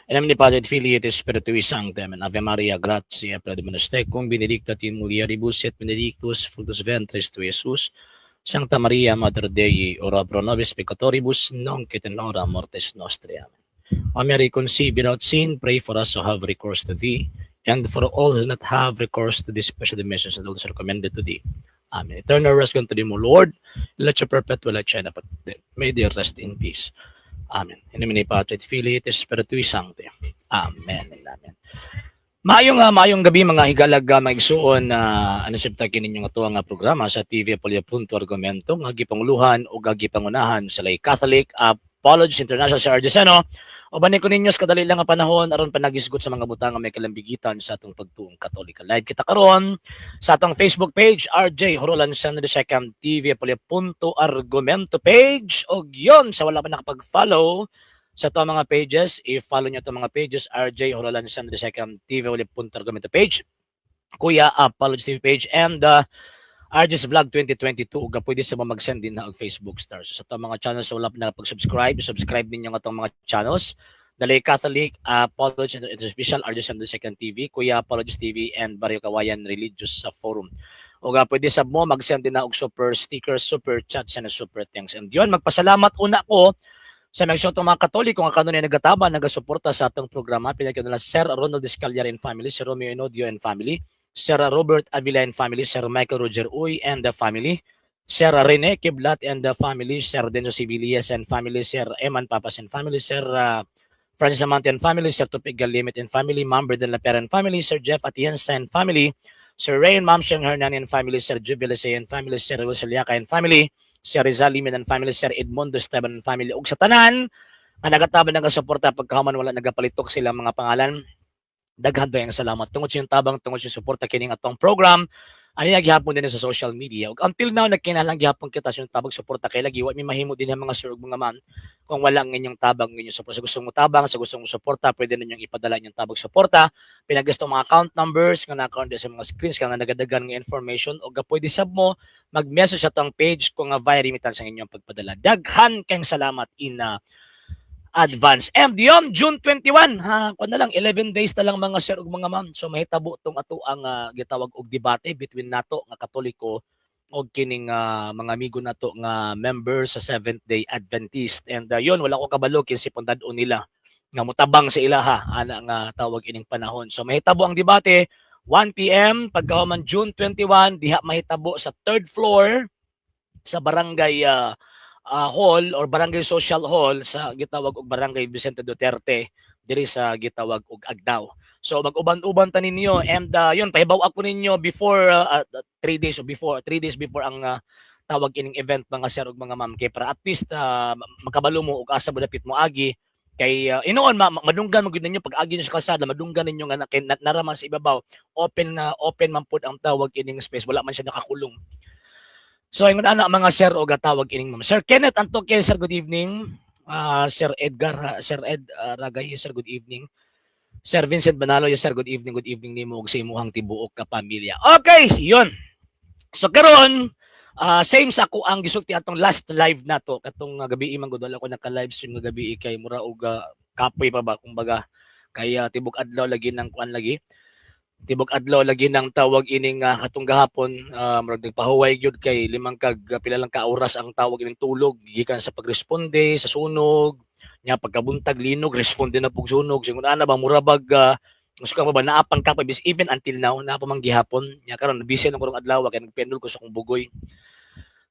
In nomine Patris et Filii et Spiritui Sancti. Amen. Ave Maria, gratia plena Dominus tecum, benedicta tu in mulieribus et benedictus fructus ventris tui, Iesus. Sancta Maria, Mater Dei, ora pro nobis peccatoribus, nunc et in hora mortis nostrae. Amen. O Mary, conceived without sin, pray for us who have recourse to thee, and for all who do not have recourse to this special missions and those recommended to thee. Amen. Eternal rest grant to thee, O Lord. Let your perpetual light shine upon them. May they rest in peace. Amen. In nomine Patris et Filii et Spiritui Sancti. Amen and amen. Maayong gabi, mga higalag, mga igsuon na ano sibta kini ninyong ato nga programa sa TV Apolia Punto Argumento nga gipanguluhan o gipangunahan sa Lay Catholic Apologists International sa Argeseno. Uban ko ninyo sa kadali lang nga panahon aron panagisgot sa mga butang nga may kalambigitan sa atong pagtuong Katolika. Live kita karon sa atong Facebook page, RJ Horolan Second TV Apolia Punto Argumento page, og yon sa wala pa nakapag-follow sa ato mga pages, i-follow niyo itong mga pages, RJ Horolan Second TV Apolia Punto Argumento page, Kuya Apology TV page, and RJ's Vlog 2022, ug pwede sa mga mag-send din na og Facebook stars. So, sa atong mga channels sa wala pa nakapag-subscribe, subscribe ninyo ang atong mga channels. The Lay Catholic Apology and Official, RJ Second TV, Kuya Apologies TV, and Barrio Kawayan Religious sa Forum. O pwede sab mo mag-send din na og super stickers, super chats, and super thanks. And yun, magpasalamat una ko sa mga itong mga Katoliko nga kanunay nagataba, nagasuporta sa atong programa. Pinagyan nila Sir Ronald Escalier and family, Sir Romeo Enodio and family, Sir Robert Avila and family, Sir Michael Roger Uy and the family, Sir Rene Kiblat and the family, Sir Denzo Sibilias and family, Sir Eman Papas and family, Sir Francis Amante and family, Sir Tupig Galimit and family, Ma'am Berden Lapera and family, Sir Jeff Atienza and family, Sir Ray and Ma'am Sheng Hernan and family, Sir Jubilese and family, Sir Wilson Liaka and family, Sir Rizal Limin and family, Sir Edmundo Esteban and family, ug sa tanan nga nagatabang, nagasuporta pagkahuman wala nagapalitok sila mga pangalan. Daghan ang salamat tungod sa inyong tabang, tungod sa suporta kining atong program ani gihapon din sa social media. Ug until now nagkinahanglan gihapon kita sa inyong tabang, suporta, kay lagi wa mi mahimo din ang mga sir ug mga ma'am kung wala ang inyong tabang, inyong suporta. Sa gustong mo tabang, sa gustong mo suporta, pwede ninyong ipadala inyong tabang, suporta pinagasto mga account numbers nga na-account sa mga screens nga nagadagan nga information, ug pwede sab mo mag-message sa atong page kung nga via remittance ang inyong pagpadala. Daghan kang salamat in advance. And yun, June 21, ha, kuan na lang, 11 days na lang, mga sir ug mga ma'am. So mahitabo tong ato ang gitawag og debate between nato nga Katoliko og kining mga amigo nato nga member sa Seventh Day Adventist. And yun, wala ko kabalo kinsa pundad-on nila nga mutabang sa ilaha ana nga tawag ining panahon. So mahitabo ang debate 1 PM pagkahuman June 21, diha mahitabo sa third floor sa barangay hall or barangay social hall sa gitawag og Barangay Vicente Duterte diri sa gitawag og Agdao. So mag-uban-uban ta ninyo and yun, pahibaw ako ninyo before 3 days or before 3 days before ang tawag ining event, mga sir ug mga ma'am, kay para at least makabalo mo ug asa mo dapit mo agi, kay inoon madunggan mo gyud ninyo pag agi niyo sa kalsada, madunggan ninyo nga kay naraman sa ibabaw, open na open man pud ang tawag ining space, wala man siya nakakulong. So ingon ana, mga sir o tawag ining ma'am. Sir Kenneth Antoque, sir, good evening. Sir Edgar, Sir Ed Ragay, sir, good evening. Sir Vincent Manalo, yes, sir, good evening, good evening nimo ug sa imuhang tibuok ka pamilya. Okay, yun. So karon, same sa ako ang gisulti atong last live nato katong gabi man gud, wala ko naka live stream nga gabi kay mura og kapoy pa ba kumbaga, kay tibok adlaw lagi ng kuan, lagi tibok adlaw lagi ng tawag ining katong gahapon, murag nagpahuway gyud kay limang kag pila lang ka oras ang tawag ining tulog gikan sa pagresponde sa sunog nya. Pagkabuntag linog, responde na pug sunog. Singon ana ba, mura bag gusto ka ba naapang kapoy bis even until now naa pa man gihapon nya. Karon busy na ko rong adlaw kay nagpendol ko sa akong bugoy.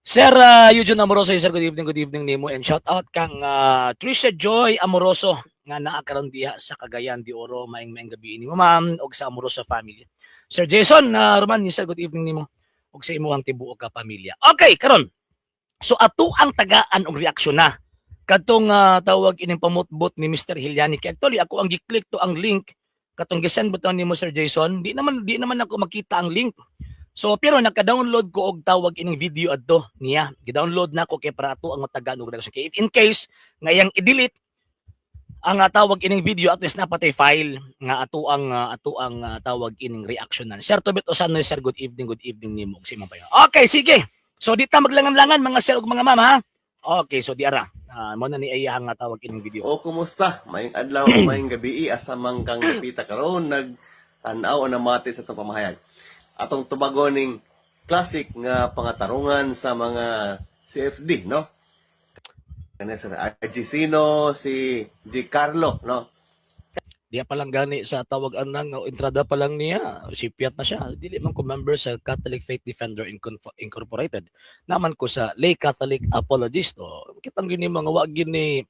Sir Eugene Amoroso, sir, good evening, good evening nimo and shout out kang Trisha Joy Amoroso nga naa karon diha sa Cagayan de Oro. Maayong maayong gabi nimo, ma'am, ug sa Amoroso family. Sir Jason Roman, sir, good evening nimo ug sa imong tibuok ka pamilya. Okay, karon. So ato ang tagaan og reaksyon na kadtong tawag ining pamutbot ni Mr. Hilyani. Kay actually ako ang gi-click to ang link katong gisend mo to nimo, Sir Jason. Di naman ako makita ang link. So pero naka-download ko og tawag ining video adto niya. Gi-download na ko kay para ato ang matagaan og reaksyon. Kay if in case nga iyang i-delete ang tawag ining video, at least napatay file nga ato ang tawag ining reaction nan. Sir Tobit Osano, sir, good evening, good evening nimo ug sa imong payo. Okay, sige. So di ta maglangan-langan, mga sir ug mga ma'am, ha. Okay, so di ara. Mo na ni iya nga tawag ining video. O kumusta? Maayong adlaw o maayong gabi, asa man kang napita karon nag tan-aw o namati sa atong pamahayag. Atong tubagon ning classic nga pangatarungan sa mga CFD, no? Kani sa RG Sino, si G Carlo, no? Diya pa lang gani sa tawag anang entrada pa lang niya, si Piat na siya. Dili man ko member sa Catholic Faith Defender Incorporated. Naman ko sa Lay Catholic Apologist. O, kitang gini mga wa gini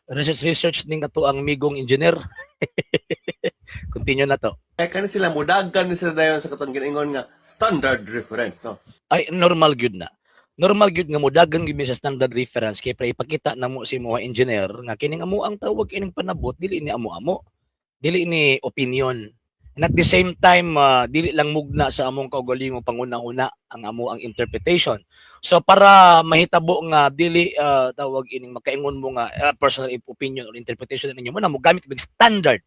research research ning ato ang migong engineer. Continue na to. Kaya kani sila mudagan ni sila dayon sa katong ginaingon nga standard reference, no? Ay, normal gyud na. Normal gyud nga modagan gyud mi sa standard reference kay para ipakita namo si mga engineer nga kining amo ang tawag ining panabot dili ni amo-amo. Dili ni opinion. And at the same time, dili lang mugna sa among kaugalingong panguna-una ang amo ang interpretation. So para mahitabo nga dili tawag ining makaingon mo nga personal opinion or interpretation ninyo mo na mo gamit og standard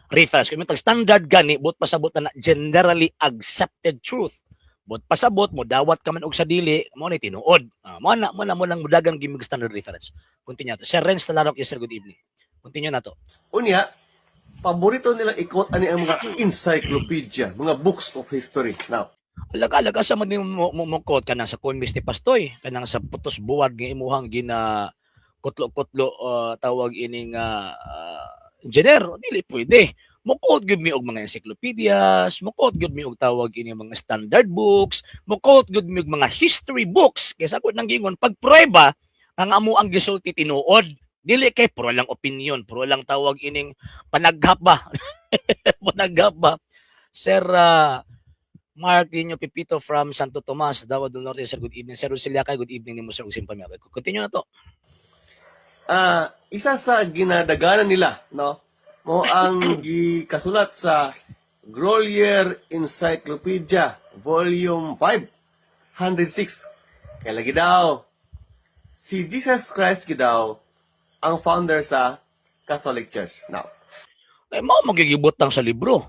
reference. Kung tag standard gani, buot pasabot na, na generally accepted truth. Buot pasabot mo dawat ka man og sa dili, mo ni tinuod. Mo na mo nang mudagan gimig standard reference. Continue to. Sir Renz Talarok, yes sir, good evening. Continue na to. Unya, paborito nila i-quote ani ang mga encyclopedia, mga books of history. Now, Alaga-alaga sa man mo quote kanang sa Kumis ni Pastoy, kanang sa putos buwag nga imuhang gina kutlo-kutlo tawag ining engineer, dili pwede. Mo quote gyud mi og mga encyclopedias, mo quote gyud mi og tawag ini mga standard books, mo quote gyud mi og mga history books. Kaysa ko nang gingon pag prueba ang amo ang gisulti tinuod. Dili kay puro lang opinion, puro lang tawag ining panaghap ba? Panaghap ba? Sir Mark Dino Pipito from Santo Tomas, Davao del Norte, sir, good evening. Sir Luciliacay, good evening nimo sir ug sa pamilya. Continue na to. Isa sa ginadaganan nila, no? Mo ang gikasulat sa Grolier Encyclopedia, Volume 5, 106. Kaya lagi daw, si Jesus Christ daw ang founder sa Catholic Church. Now, Ay mao magigibot lang sa libro.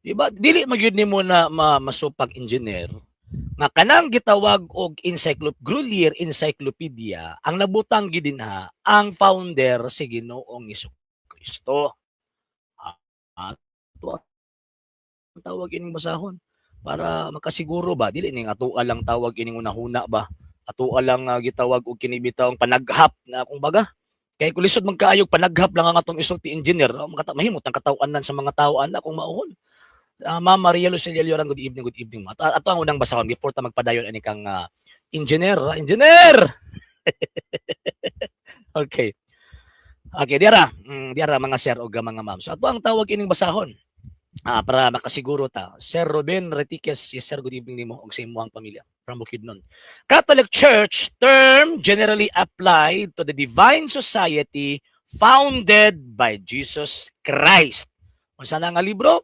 Di ba? Dili magyud nimo na masupag engineer nga kanang gitawag og Grolier Encyclopedia ang nabutang gid dinha ang founder si Ginoong Kristo. Ato ang tawag ining basahon para makasiguro ba dili ning atoa lang tawag ining unahuna ba, atoa lang gitawag og kini bitawng panaghap na kumbaga kay kung lisod man kaayo panaghap lang ang atong isulti engineer, mahimot ang kataw-anan sa mga tao ana kung mauhon. Ma'am Maria Lucilia Lloran, good evening, good evening. Ato ang unang basahon before ta magpadayon ani kang engineer, engineer. Okay. Okay, diara. Diara mga sir o mga ma'am. So ato ang tawag ining basahon. Para makasiguro ta. Sir Ruben Retiques, yes sir, good evening nimo ug sa imong pamilya from Bukidnon. Catholic Church, term generally applied to the divine society founded by Jesus Christ. Unsa na nga libro?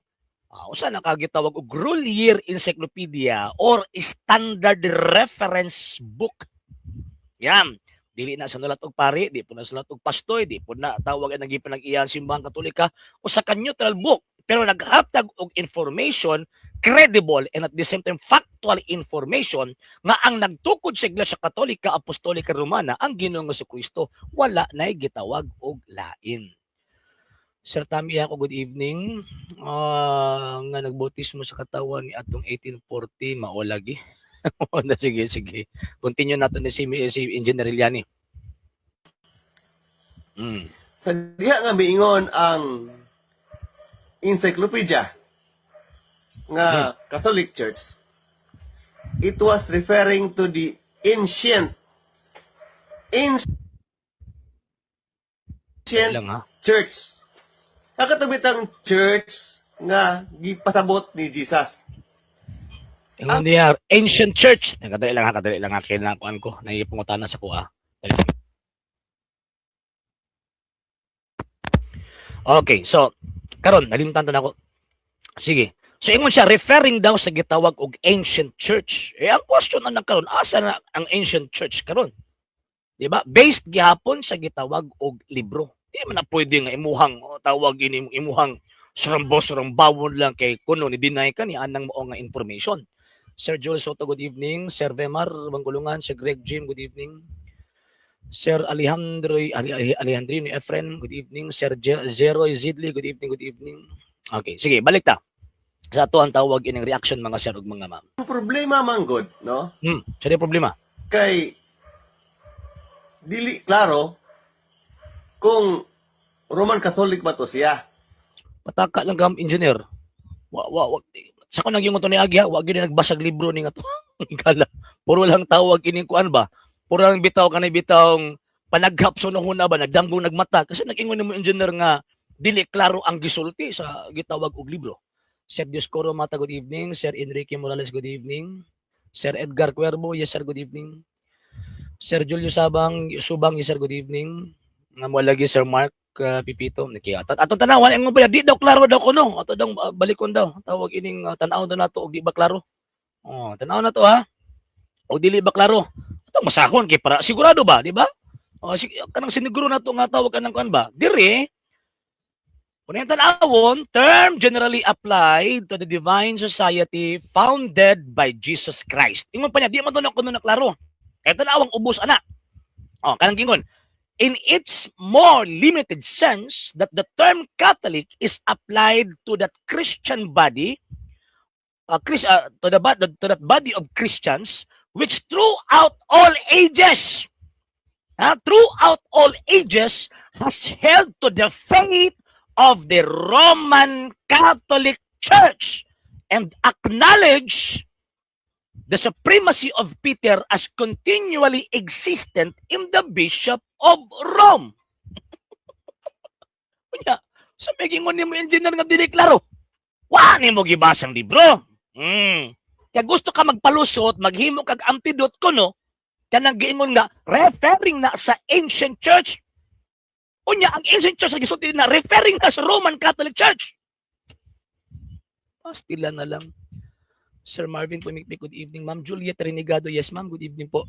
Usa na ka gitawag og Grolier Encyclopedia or Standard Reference Book. Yan. Dili na sa nulat og pari, di po na sulat og pastoy, di po na tawag ang nagipinag-iyan simbahang Katolika, usa ka neutral book pero naghatag og information, credible and at the same time factual information nga ang nagtukod sa Iglesia Katolika Apostolika Romana ang Ginoong Kristo, wala nay gitawag og lain. Sir Tami ako, good evening. Nga nagbautismo sa katawan ni atong 1840 mao lagi. Na sige sige. Continue nato ni si Engineer Liani. Sa diha nga miingon ang encyclopedia nga Catholic Church, it was referring to the ancient ancient Lang ha. Church. Nakatubit ang church nga gipasabot ni Jesus. Ingon niya, ancient church. Teka, dali lang ha, kadali lang ha. Kailangan ko. Nahihipungutana sa kuha. Dali lang. Okay, so, karon nalimtan to na ako. Sige. So, ingon siya, referring daw sa gitawag og ancient church. Eh, ang question na karon, asa na ang ancient church karon? Di ba? Based gihapon sa gitawag og libro. Di man na pwede nga imuhang o, tawag ini imuhang surambo surambawon lang kay kuno ni deny ka ni anang mao nga information. Sir Joel Soto, good evening. Sir Vemar Bangulungan, Sir Greg Jim, good evening. Sir Alejandro Alejandrino Efren, good evening. Sir Zeroy Zidley, good evening, good evening. Okay, sige, balik ta sa ato ang tawag ining reaction, mga sir ug mga ma'am. Ang problema manggod, no? Sa di problema. Kay dili klaro kung Roman Catholic ba to siya. Pataka lang kam, engineer. Wa wa wa sa ko nagyingon to ni Agya, wa gyud nagbasag libro ni nga to. Gala. Puro lang tawag ining kuan ba? Puro lang bitaw kanay bitawng panaghap sa unahuna ba, nagdamgo nagmata kasi nag-ingon nimo, engineer, nga dili klaro ang gisulti sa gitawag og libro. Sir Dioscoro Mata, good evening. Sir Enrique Morales, good evening. Sir Edgar Cuervo, yes sir, good evening. Sir Julio Sabang, Subang, yes sir, good evening. Nga mo lagi Sir Mark Pipito. Niki at ato tanawan ang pa di daw klaro daw kuno. Ato daw balikon daw. Tawag ining tan-aw daw nato og di ba klaro. Oh, tan-aw na to ha. Og dili ba klaro? Ato masakon kay para sigurado ba, di ba? Oh, kanang siniguro na to nga tawag kanang kuan ba? Diri kung yung tan-awon, term generally applied to the divine society founded by Jesus Christ. Ingon pa niya, di man to na kuno na klaro. Kaya tanawang ubos ana. Oh, kanang gingon. In its more limited sense that the term Catholic is applied to that Christian body, to that body of Christians which throughout all ages, throughout all ages has held to the faith of the Roman Catholic Church and acknowledge the supremacy of Peter as continually existent in the Bishop of Rome. Unya, sa may gingon nimo, engineer, nga dili klaro. Wa nimo gibasang libro. Kaya gusto ka magpalusot, maghimo kag antidote kuno, kanang giingon nga referring na sa ancient church. Unya, ang ancient church ang gisulti na referring na sa Roman Catholic Church. Pastila na lang. Sir Marvin Pumikpik, good evening. Ma'am Juliet Renegado, yes ma'am, good evening po.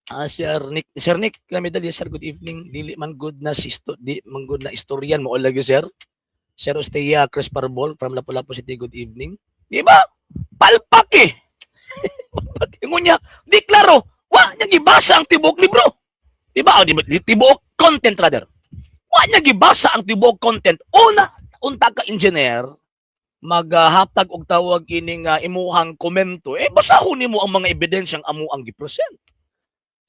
Ah, Sir Nick Camidal, yes sir, good evening. Dili man good na sisto, di man good na istoryan mo lagi, sir. Sir Ostea Chris Parbol from Lapu-Lapu City, good evening. Di ba? Palpak eh. Palpak. Ngunya, di klaro. Wa niya gibasa ang tibuok libro. Di ba? O, di ba? Tibuok content rather. Wa niya gibasa ang tibuok content. Una, unta ka, engineer, maghatag og tawag ining imuhang komento, eh basahon nimo ang mga ebidensyang amo ang gipresent.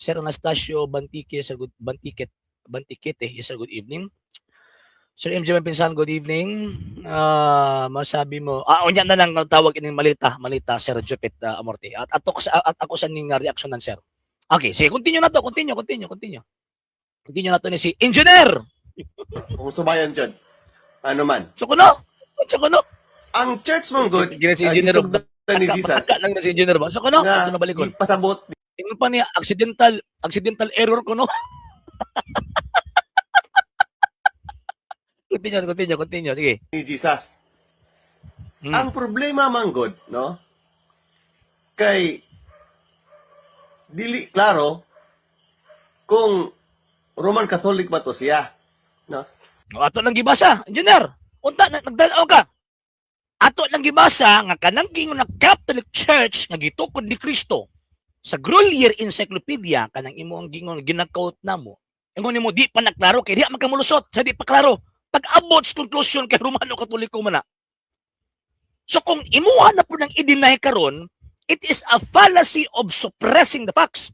Sir Anastasio Bantique, sir, good Bantiket, Bantikete, yes sir, good evening. Sir MJ Pinsan, good evening. Masabi mo, unya na lang ang tawag ining malita, malita, Sir Jupit Amorte. At ato ko sa at ako sa ning reaction ng sir. Okay, sige, continue na to, continue, continue, continue. Continue na to ni si Engineer. Kung subayan dyan. Ano man. So kuno, so kuno. Ang church man good, Gina si Engineer. gisugdan ni Jesus Pataka lang na si Engineer ba? So kuno, nga ato na balikon. ipasabot Ingon pa niya, accidental error kuno. Continue, continue, continue. Sige. Ni Jesus. Ang problema man good, no? Kay dili klaro kung Roman Catholic ba to siya, no? O, ato lang gibasa, engineer. Unta na nagdalaw ka. Ato lang gibasa nga kanang gingon na Catholic Church nga gitukod ni Kristo sa Grolier Encyclopedia, kanang imo ang gingon gina-quote namo. Ingon nimo di pa naklaro kay di man kamulusot sa di pa klaro. Pag-abot sa conclusion kay Romano Katoliko man na. So kung imuha na po ng i-deny karon, it is a fallacy of suppressing the facts.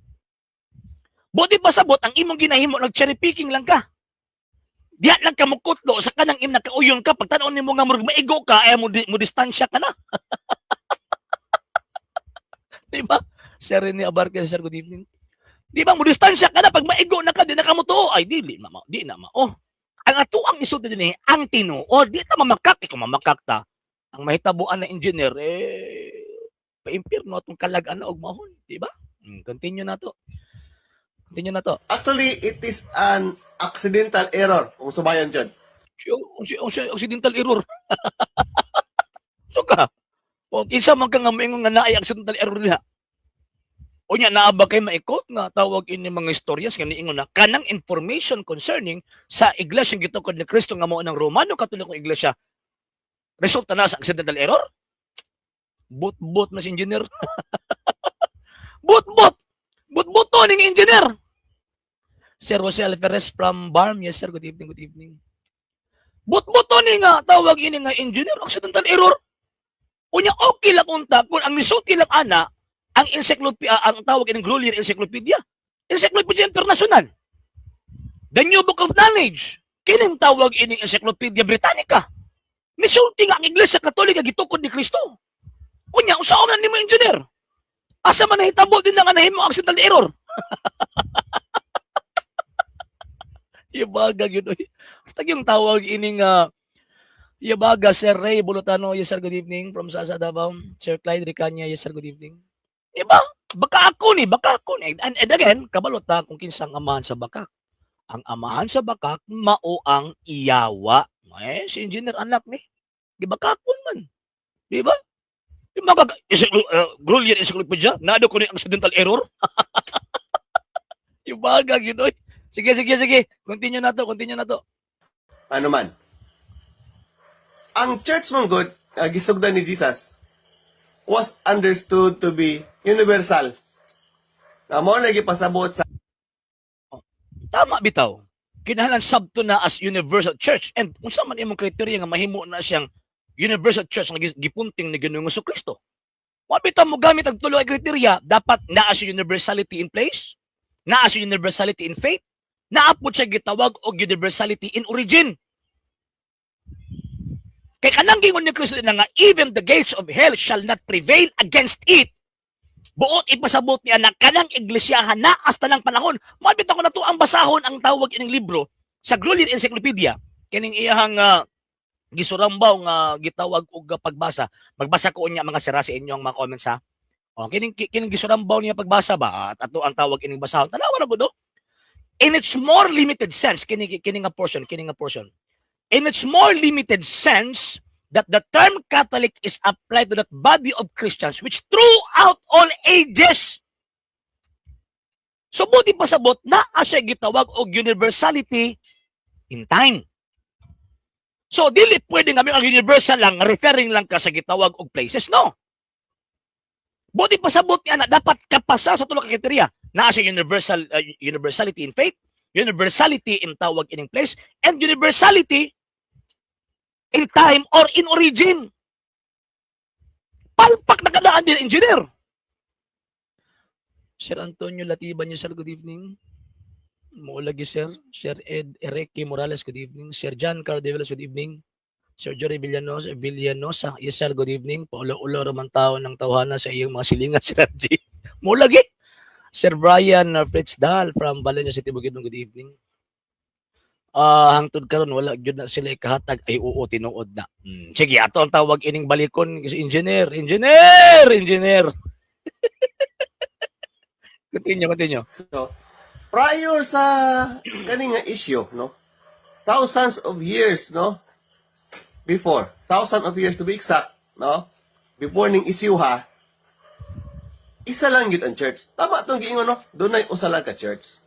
Buti pa sabot ang imong ginahimo, nag cherry picking lang ka. Diya lang ka mukutlo sa kanang im nakauyon ka pag tan-on nimo nga murag maigo ka ay mo distansya ka na. Di ba? Sir Rene Abarquez, sir, good evening. Di ba mo distansya ka na pag maigo na ka, di na ka mo tuo. Ay dili mama, di na mao. Ang ato ang isulti dinhi ang tinuod, di ta mamakak, eh, kung mamakak ta. Ang mahitabuan na, engineer, eh paimpirno atong kalag-an og mahon, di ba? Continue na to. Continue na to. Actually, it is an accidental error kung subayan dyan. Si, accidental error. So ka. O kinsa man ka nga moingon nga naay accidental error diha. Unya naa ba kay maikot nga tawag ini mga istorya nga niingon na kanang information concerning sa iglesia gitukod ni Kristo nga mao ng Romano Katolikong Iglesia resulta na sa accidental error? But-but na si engineer. But-but. But-but to ning engineer. Sir Jose Alvarez from Barm. Yes, sir. Good evening, good evening. But-buto ni nga tawag ini nga engineer, accidental error. Unya okay lang unta kung ang misulti lang ana ang encyclopedia, ang tawag ining Grolier Encyclopedia. Encyclopedia International. The New Book of Knowledge. Kining tawag ining Encyclopedia Britannica. Misulti nga ang Iglesia Katolika gitukod ni Kristo. Unya unsa man nimo, engineer? Asa man nahitabo din na nga nahimo accidental error? Yabaga yun, oy. Basta yung tawag ining Yabaga, Sir Ray Bulutano, yes sir, good evening from Sasa Davao. Sir Clyde Ricanya, yes sir, good evening. Diba? Baka ako ni, baka ako ni. And again, kabalot ta kung kinsang amahan sa bakak. Ang amahan sa bakak, mao ang iyawa. Eh, si engineer anak ni. Di bakakon man. Di ba? Di ba Grolier Encyclopedia, naado ko ni accidental error. Yabaga yun, oy. Sige, sige, sige. Continue na to, continue na to. Ano man. Ang church man gud, gisugdan ni Jesus, was understood to be universal. Na mao na gipasabot sa Tama bitaw. Kinahanglan sabto na as universal church. And unsa man imong criteria nga mahimo na siyang universal church nga gipunting ni Ginoong Kristo? Wa bitaw mo gamit ang tulo ka criteria, dapat naa siya universality in place, naa siya universality in faith, naa pod siya gitawag og universality in origin. Kay kanang gingon ni Kristo na nga even the gates of hell shall not prevail against it. Buot ipasabot niya na kanang iglesia na hasta ng panahon. Mabit ako na to ang basahon ang tawag ining libro sa Grolier Encyclopedia. Kining iyahang gisurambaw nga gitawag og pagbasa. Magbasa ko unya, mga sira, sa inyong mga comments ha. O kining gisurambaw niya pagbasa ba at ato ang tawag ining basahon. Tanawa na gud oh. In its more limited sense kini nga portion, kini nga portion. In its more limited sense that the term Catholic is applied to that body of Christians which throughout all ages. So buti pasabot na siya gitawag og universality in time. So dili pwede nga ang universal lang referring lang ka sa gitawag og places, no. Buti pasabot niya na dapat kapasa sa tulo ka criteria. Naa siya universality in faith, universality in tawag ining place, and universality in time or in origin. Palpak na kadaan din, engineer. Sir Antonio Latiban niyo, sir, good evening. Maulagi, sir. Sir Ed Ereque Morales, good evening. Sir John Cardevelas, good evening. Sir Jory Villanosa, Villanosa, yes sir, good evening. Paulo-ulo raman tao ng tawhana sa iyong mga silingan, Sir G. Maulagi. Sir Brian Fritz Dahl from Valencia City, Bukidnon, good evening. Ah, hangtod karon wala gyud na sila ikahatag. Ay oo, tinuod na. Sige, ato ang tawag ining balikon kasi engineer, engineer, engineer. Continue, continue. So, prior sa kani nga issue, no? Thousands of years, no? Before, thousands of years to be exact, no? Before ning issue ha, isa lang yun ang church. Tama itong giingon, no? Dunay usa lang ka church.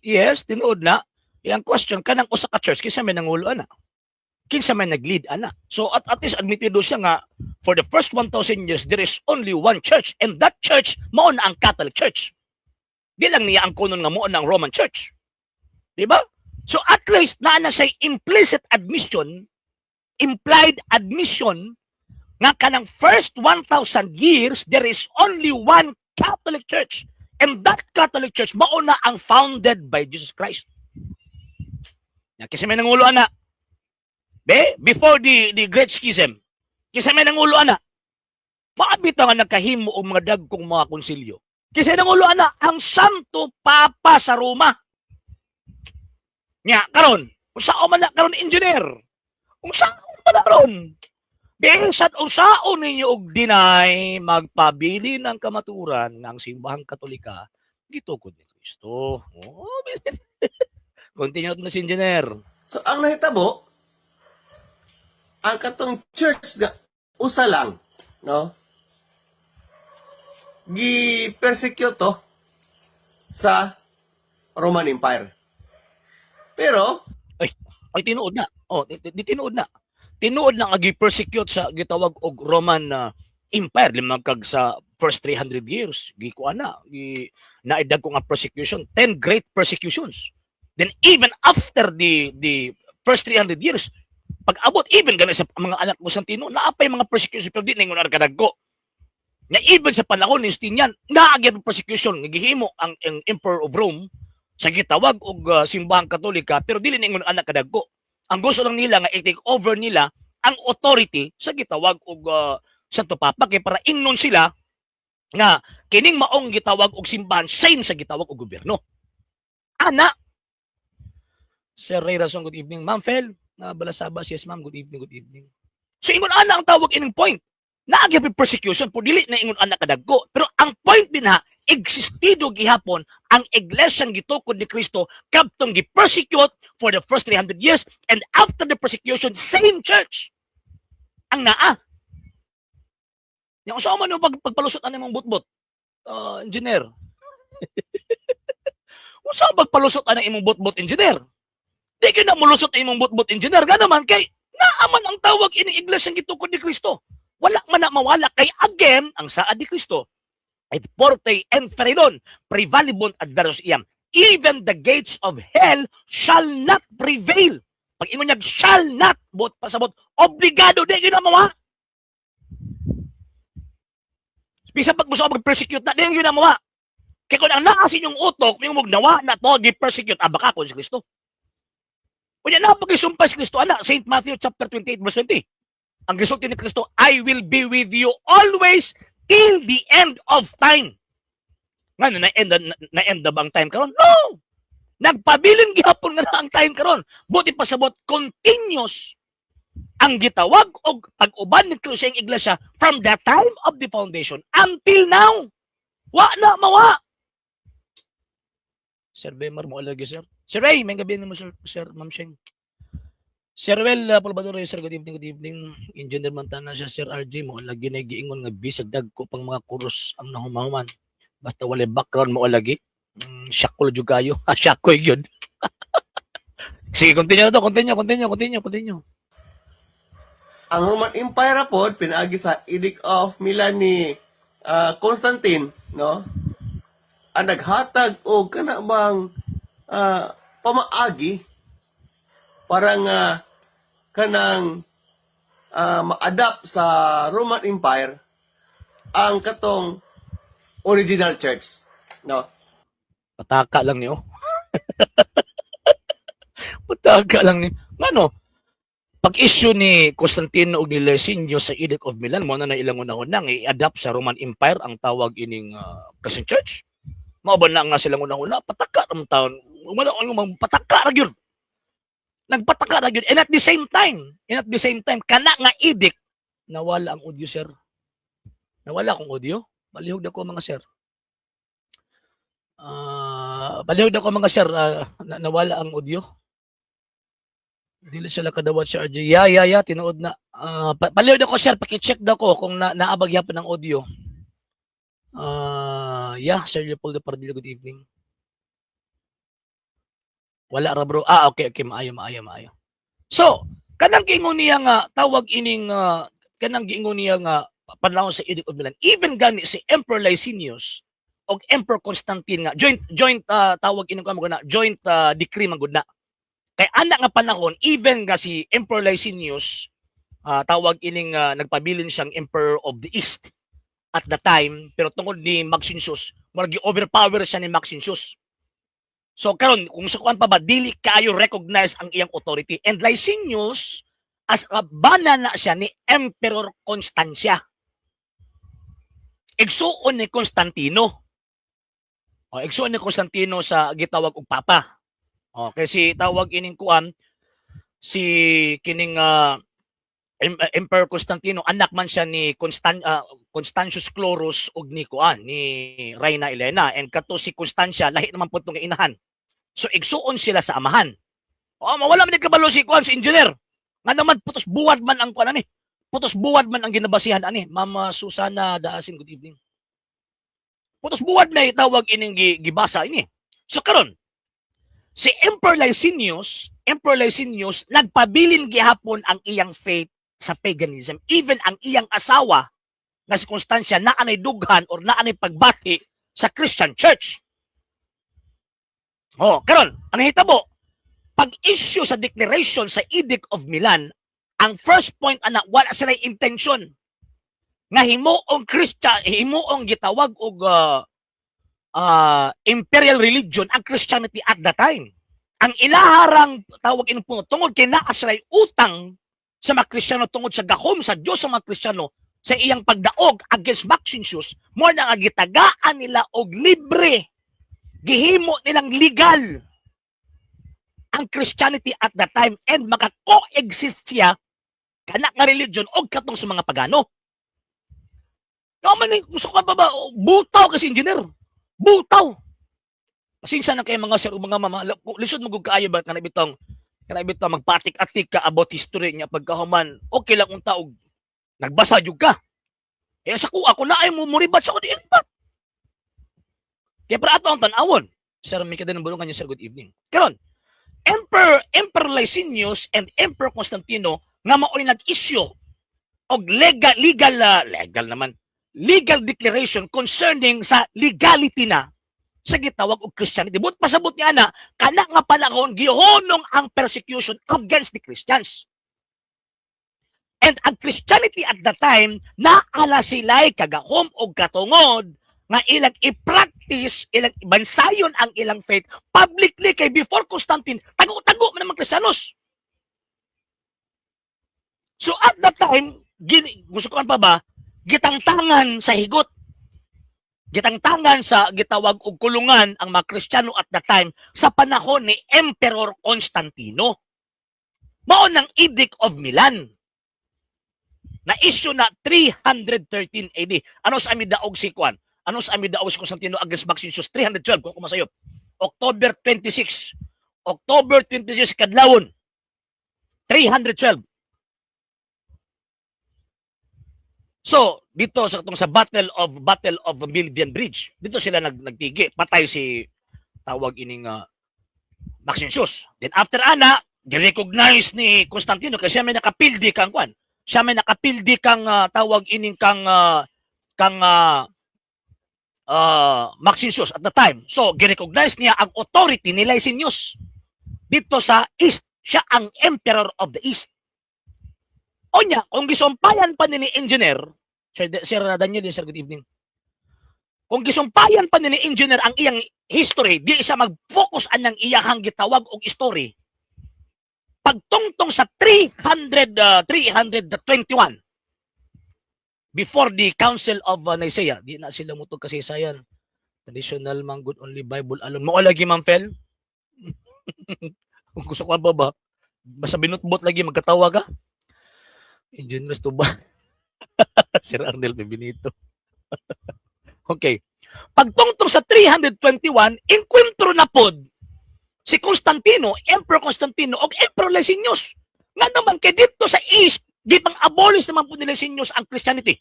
Yes, tinuod na. Yang question kanang usa ka church, kinsa may nangulo ana? Kinsa may nag-lead ana? So at least admitted siya nga for the first 1,000 years there is only one church and that church mao na ang Catholic Church. Di lang niya ang kunon nga mao na ang Roman Church. Di ba? So at least naa na siya implicit admission, implied admission nga kanang first 1,000 years there is only one Catholic Church. And that Catholic Church mao na ang founded by Jesus Christ. Ya, kasi may nangulo ana. Be, before the Great Schism, kasi may nangulo ana. Maabit nga nagkahimo og mga dagkong mga konsilyo. Kasi nangulo ana ang Santo Papa sa Roma. Nya karon, unsaon man na karon, engineer? Unsaon man na karon? Bisan unsaon ninyo og deny, magpabili ng kamaturan ng simbahang Katolika gitukod ni Kristo. Oh, continue na si engineer. So, ang nahitabo, ang katong church nga usa lang, no? Gi-persecute to sa Roman Empire. Pero, Ay, tinuod na. Oh, di tinuod na. Tinuod na nga gi-persecute sa gitawag og Roman Empire limang kag sa first 300 years. Gikuan na, gi naidagko nga persecution, 10 great persecutions. Then even after the first 300 years, pag abot even gani sa mga anak Constantino, naa pay mga persecution, pero di na ingon kadagko. Nga even sa panahon ni Justinian, naa gyud persecution nga gihimo ang Emperor of Rome sa gitawag og Simbahang Katolika, pero dili na ingon anak kadagko. Ang gusto lang nila nga i-take over nila ang authority sa gitawag og Santo Papa kay para ingnon sila nga kining maong gitawag og simbahan same sa gitawag og gobyerno. Ana. Sir Ray Rason, good evening. Ma'am Fel, na balasabas, yes ma'am, good evening, good evening. So ingon ana ang tawag ining point. Naa gyud persecution po, dili na ingon ana kadagko. Pero ang point din ha, existido gihapon ang iglesyang gitukod ni Kristo kabtong gi-persecute for the first 300 years, and after the persecution, same church ang naa. Yang usa man yung pagpalusot ani mong butbot, engineer. Unsa ang pagpalusot ani imong butbot, engineer? Di gyud na mulusot ang imong butbot, engineer. Gano man kay naa man ang tawag ining iglesyang gitukod ni Kristo. Wala man na mawala kay again ang saad ni Kristo et portae inferni prevalebunt adversus eam. Even the gates of hell shall not prevail. Pag ingon niya "shall not", bot pasabot obligado di gyud na mawa. Bisa pag gusto mag-persecute na, di gyud na mawa. Kay kung ang naa sa inyong utok, may mong nawa na to, gi-persecute, ah, baka kung si Kristo. Kunya na pag-isumpa si Kristo, ana, St. Matthew chapter 28 verse 20. Ang gisulti ni Kristo, "I will be with you always till the end of time." Ngano na-end na ba ang time karon? No! Nagpabilin gihapon nga na ang time karon. Buti pasabot continuous ang gitawag og pag-uban ni Kristo sa iyang iglesia from the time of the foundation until now. Wa na mawa. Sir Bemar mo lagi, sir. Sir Ray, may gabi mo, sir, sir Ma'am Sheng. Sir Well Polvador, sir, good evening, good evening. Engineer Montana siya, Sir RJ mo lagi na giingon nga bisag dagko pang mga kuros ang nahumahuman. Basta walay background mo lagi. Syakol jud kayo. Ah, syakoy gyud. Sige, continue na to, continue, continue, continue, continue. Ang Roman Empire pod pinaagi sa Edict of Milan ni Constantine, no? Ang naghatag og kana bang pamaagi para nga kanang ma-adapt sa Roman Empire ang katong original church, no? Pataka lang niyo. Pataka lang ni. Ngano? Pag-issue ni Constantino ug ni Licinius sa Edict of Milan, mo na na ilang unang-unang i-adapt sa Roman Empire ang tawag ining Christian Church. Mao ba na nga silang unang-una? Pataka ang taon. Wala ang mga pataka ra gyud. Nagpataka ra gyud. And at the same time, kana nga edict, nawala ang audio, sir. Nawala akong audio. Balihog na ko, mga sir. Ah, balihog na ko, mga sir, nawala ang audio. Dili sila kadawat si RJ. Yeah, tinuod na. Palihog na ko, sir, paki-check daw ko kung naabag yapon ang audio. Yeah, Sir Leopoldo Pardillo, good evening. Wala ra, bro. Ah, okay, maayo, maayo, maayo. So, kanang giingon niya nga tawag ining kanang giingon niya nga panahon sa Edict of Milan. Even gani si Emperor Licinius og Emperor Constantine nga joint joint tawag ining kuan na joint decree man gud na. Kay ana nga panahon, even nga si Emperor Licinius, tawag ining nagpabilin siyang Emperor of the East at the time, pero tungod ni Maxentius, murag overpower siya ni Maxentius. So karon kung sa kuan pa ba, dili kaayo recognize ang iyang authority. And Licinius as a bana na siya ni Emperor Constancia. Igsuon ni Constantino. O, igsuon ni Constantino sa gitawag og papa. O, kasi tawag ining kuan si kining Emperor Constantino, anak man siya ni Constantius Chlorus ug ni kuan ni Reyna Elena, and kato si Constancia lahi naman pud tong inahan. So igsuon sila sa amahan. O, mawala man ni kabalo si kuan, si engineer. Nga naman putos buwad man ang kuan ani. Putos buwad man ang ginabasihan ani. Mama Susana Daasin, good evening. Putos buwad na itawag ining gibasa ini. So karon si Emperor Licinius nagpabilin gihapon ang iyang faith sa paganism. Even ang iyang asawa nga si Constancia naanay dughan or naanay pagbati sa Christian Church. Oh, karon, ang hitabo, Pag-issue sa declaration sa Edict of Milan, ang first point ana, wala sila intention nga himuong Christian, himuong gitawag og imperial religion ang Christianity at the time. Ang ilaharang tawag ining puno tungod kay naa sila'y utang sa mga Kristiyano tungod sa gahom sa Dios sa mga Kristiyano sa iyang pagdaog against Maxentius, mo na nga gitagaan nila og libre, gihimo nilang legal ang Christianity at that time and maka-coexist siya kana nga religion og katong sa mga pagano. No man eh, gusto ka pa ba butaw kasi, engineer. Butaw. Pasensya na kayo, mga sir o mga mama. Lisod mo gud kaayo ba kana bitong magpatik-atik ka about history niya, pagkahuman okay lang unta og nagbasa jud ka. Eh sa ko ako na ay mo muribat sa ko di ba? Kaya para ato ang tan-awon. Sir Mika din ng bulungan niyo, sir, good evening. Karon, Emperor Licinius and Emperor Constantino nga mao'y nag-issue og legal legal legal naman legal declaration concerning sa legality na sa gitawag og Christianity. But pasabot niya na kana nga panahon gihunong ang persecution against the Christians. And ang Christianity at the time, naala sila'y kagahom og katungod nga ilang i-practice, ilang bansayon ang ilang faith publicly kay before Constantine, tago-tago man ang mga Kristiyanos. So at that time, gusto ko pa ba, gitangtangan sa higot. Gitangtangan sa gitawag og kulungan ang mga Kristiyano at that time sa panahon ni Emperor Constantino. Mao ng Edict of Milan na issue na 313 AD. Ano sa ami daog si Kwan? Ano sa ami daog si Constantino against Maxentius? 312 kung ako masayop. October 26. October 26 kadlawon. 312. So, dito sa katong sa Battle of Milvian Bridge, dito sila nagtigi. Patay si tawag ining Maxentius. Then after ana, gi-recognize ni Constantino kasi siya may nakapildi kang kwan. Siya may nakapildi kang tawag ining kang Maxentius at the time. So, gi-recognize niya ang authority ni Licinius dito sa East. Siya ang Emperor of the East. Onya, kung gisumpayan pa ni engineer, Sir Daniel, Sir, good evening. Kung gisumpayan pa ni engineer ang iyang history, di siya mag-focus anang iyahang gitawag og story. Pagtungtong sa 300, 321, before the Council of Nicaea, di na sila mutog kasi sayan. Traditional man good, only Bible alone. Mo lagi, Ma'am Fel. Kung gusto ko ba ba? Basta binutbot lagi magkatawa ka. Engineers to ba? Sir Arnel Benito. Okay. Pagtungtong sa 321, enkwentro na pod si Constantino, Emperor Constantino og Emperor Licinius. Nga naman kay dito sa East, gipang abolish naman po ni Licinius ang Christianity.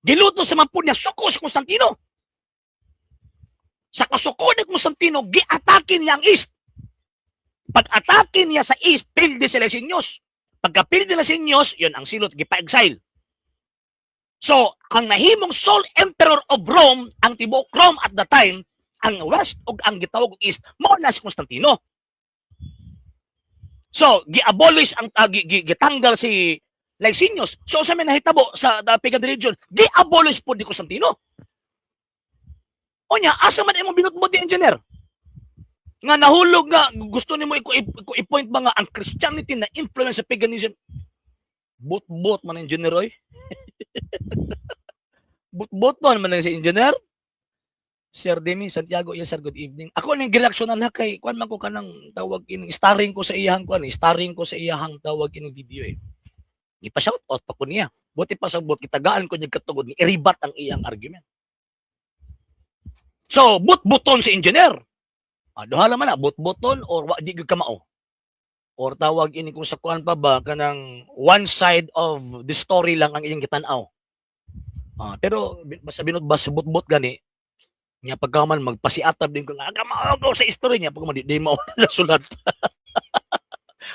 Giluto sa man po niya suko si Constantino. Sa kasuko ni Constantino, giatake niya ang East. Pag-atake niya sa East, pildi si Licinius. Pagkapildi ni Licinius, yun ang silot, gipa-exile. So, ang nahimong sole emperor of Rome, ang tibuok Rome at the time, ang West ug ang gitawag og East, mao na si Constantino. So, gi-abolish ang gitanggal si Licinius. So, sa may nahitabo sa the pagan religion, gi-abolish po ni Constantino. Onya, asa man imong binutbot ni engineer? Nga nahulog nga gusto nimo i-point ba nga ang Christianity na influence sa paganism? Bot-bot man engineer oy. Bot-bot man si engineer. Sir Demi Santiago, yes sir, good evening. Ako ning gireaksyonan ha kay kuan man ko kanang tawag ining starring ko sa iyahang kuan, eh, starring ko sa iyahang tawag ining video eh. Gipa-shout out pa ko niya. Buti pa sa bot kitagaan ko niya katugod ni i-rebut ang iyang argument. So, but-buton si engineer. Ah, duha lang man na, but-buton or wa di gyud ka mao. Or tawag ini kung sa kuan pa ba kanang one side of the story lang ang iyang gitan-aw. Ah, pero basta binot bas but-but gani niya pagkaman magpasiatab din ko nga kamao ko sa story niya pagkaman di mao na sulat.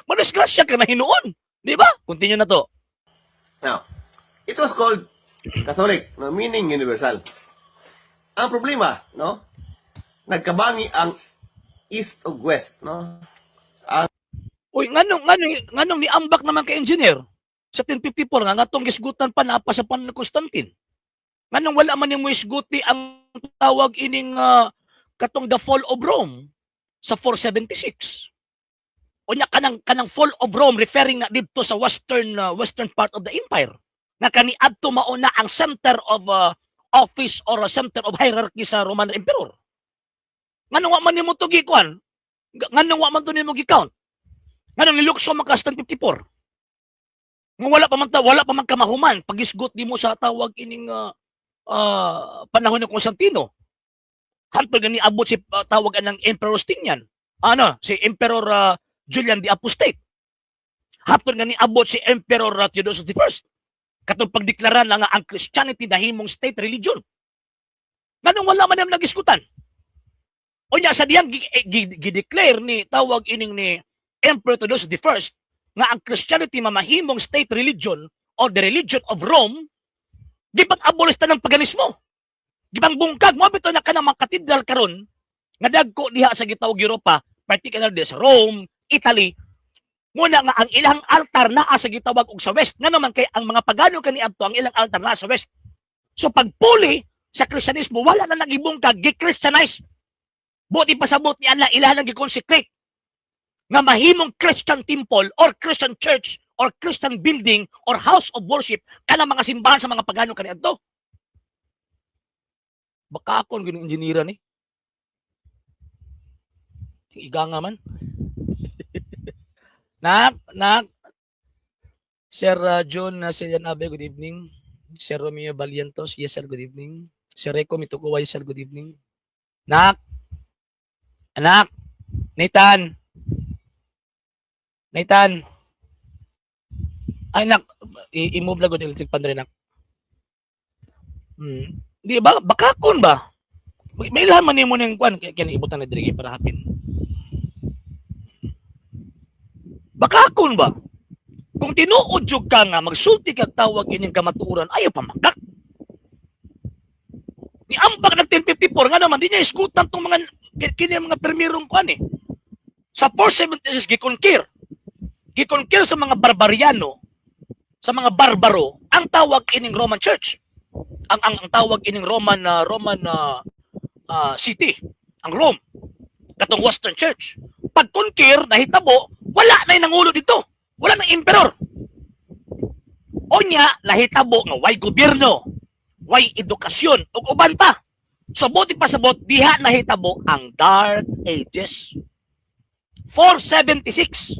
Madisgrasya ka na hinuon, di ba? Continue na to. Now, it was called Catholic, no, meaning universal. Ang problema, no, nagkabangi ang East ug West, no? Ang Uy, nganong niambak naman kay engineer sa 1054 nga ngatong gisgutan pa naa pa sa panahon ni Constantine? Nganong wala man nimo isguti ang tawag ining katong the fall of Rome sa 476? Unya kanang fall of Rome, referring na didto sa western part of the empire. Nga kaniadto mao na ang center of office or center of hierarchy sa Roman Emperor. Nganong wa man nimo to gikuan? Nganong wa man to nimo gi-count? Nganong nilukso man ka sa 1054? Nga wala pa man kamahuman pagisgot nimo sa tawag ining panahon ni Constantino. Hantod nga niabot si tawag anang Emperor Justinian. Ano, si Emperor Julian the Apostate. Hantod nga niabot si Emperor Theodosius I. Katong pagdeklara na nga ang Christianity nahimong state religion. Nganong wala man naman nagisgutan? Unya sa diyang gi-declare ni tawag ining ni Emperor Theodosius I nga ang Christianity mamahimong state religion or the religion of Rome, di pag-abolish ta ng paganismo. Di bang bungkag mo bitaw na kanang mga katedral karon nga dagko diha sa gitawag Europa, particularly sa Rome, Italy, muna nga ang ilang altar naa sa gitawag og sa West. Nga naman kay ang mga pagano kaniadto, ang ilang altar naa sa West. So pagpuli sa Kristyanismo, wala na nagibungkag, gi-Christianize. Buti pasabot ni Allah, ilang nang gi-consecrate nga mahimong Christian temple or Christian church or Christian building or house of worship kanang mga simbahan sa mga pagano kaniadto. Baka ako ang ginong engineer ni. Iga nga man. Nak, nak. Sir John Silian Abe, good evening. Sir Romeo Valientos, yes sir, good evening. Sir Rico Mitukuway, sir, good evening. Nak. Anak. Nathan. Nathan. Ay, nak. I-move lang gud electric pan nak. Di ba? Bakakon ba? May ilhan man nimo ning kuan kaya kaya ibutan na diri para hapin. Bakakon ba? Kung tinuod jud ka nga magsulti kag tawag ining kamatuoran, ayaw pa magak. Ni ambak nag 1054 nga naman di niya isgutan tong mga kini mga permirong kuan eh. Sa 476 gi-conquer. Gi-conquer sa mga barbariano, sa mga barbaro ang tawag ining Roman Church. Ang tawag ining Roman city, ang Rome. Katong Western Church. Pag conquer nahitabo, wala na nangulo dito. Wala nang emperor. Onya nahitabo nga way gobyerno, way edukasyon ug uban pa. So buti pasabot diha nahitabo ang Dark Ages. 476.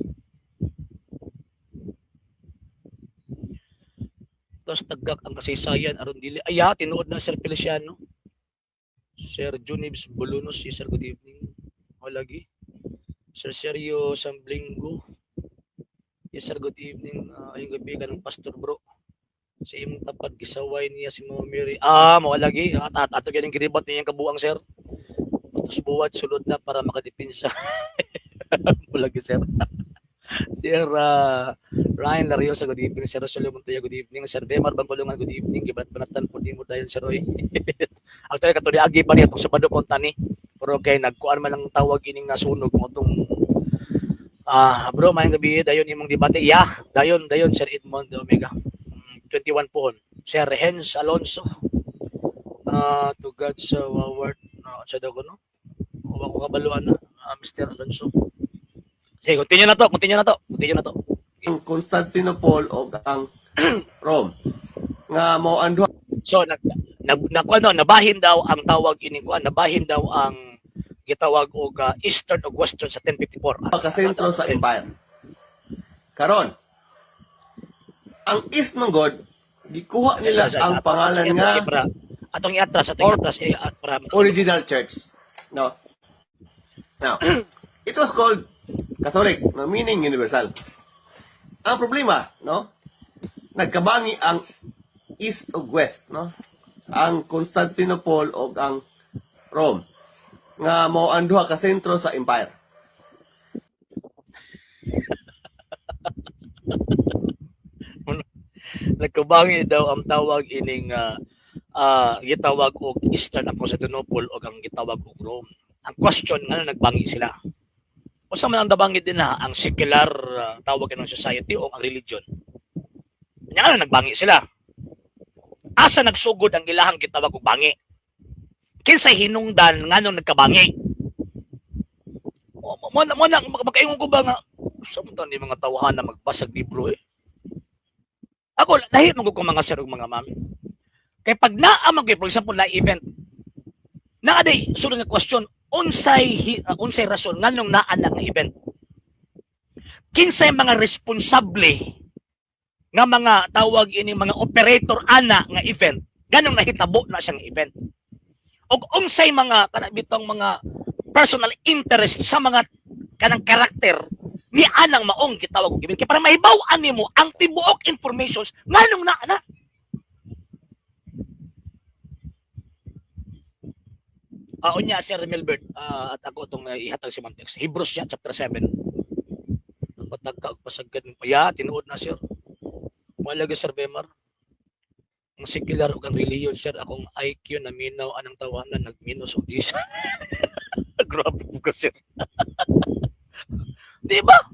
Tapos tagak ang kasaysayan aron dili aya tinuod na, Sir Feliciano. Sir Junibs Bolunos, si Sir, good evening. O lagi. Sir Sergio Samblingo. Yes sir, good evening. Ayong gabi ka ng pastor bro. Sa imong tapad gisaway niya si Mama Mary. Ah, mao lagi. At at ato ganing giribat niyang kabuang, sir. Putos buwat sulod na para makadepensa. Mo lagi, sir. Sir Ryan Lariosa, good evening. Sir Rosalio Montoya, good evening. Sir Bemar Bangkulungan, good evening. Gibanat-banatan po nimo dayon, sir Roy. Actually, kato agi pa niya itong Sabado punta ni. Pero kay nagkuan man ang tawag ining nasunog mo itong. Ah, bro, mayong gabi, dayon imong debate. Yeah, dayon, dayon, Sir Edmond Omega. 21 po. Sir Hens Alonso. Ah, to God sa word. No, sa daw ko no. Wa ko kabaluan na, Mr. Alonso. Sige, continue na to, continue na to, continue na to. Ang Constantinople o ang Rome nga mao ang duha So nag nag, nag ano, nabahin daw ang tawag ining kuan, nabahin daw ang gitawag og Eastern ug Western sa 1054. Ka sentro sa empire. Karon, ang East man gud gikuha nila ang pangalan nga Para atong iatras eh, at para original church. No. Now, it was called Catholic, no, meaning universal. Ang problema, no, nagkabangi ang East ug West, no? Ang Constantinople ug ang Rome nga mao ang duha ka sentro sa empire. Nagkabangi daw ang tawag ining gitawag og Eastern ang Constantinople ug ang gitawag og Rome. Ang question, nga nagbangi sila? Unsa man ang dabangi din na ang secular tawag ng society o ang religion. Nya ano nagbangi sila? Asa nagsugod ang ilahang gitawag og bangi? Kinsay hinungdan nganong nagkabangi? Mo na makaingon ko ba nga sa man ni mga tawhan na magbasag libro eh. Ako lahi man gud ko, mga sir ug mga ma'am. Kay pag naa man gyud, for example, na event, naa day sulod nga question, unsay rason nganong naa na nga event? Kinsay mga responsable nga mga tawag ini mga operator ana nga event ganong nahitabo na siyang event? Og unsay mga kana bitong mga personal interest sa mga kanang karakter ni anang maong gitawag og event, kay para mahibaw-an nimo ang tibuok informations nganong naa na. Unya, Sir Milbert, at ako itong ihatag si Mantex. Hebrews siya, chapter 7. Nagpatag ka og pasagad. Ya, tinuod na, sir. Wala gyud, Sir Bemar. Ang secular ug ang religion, sir, akong IQ na minaw anang tawanan nagminus og Jesus. Grabe ka, sir. Di ba?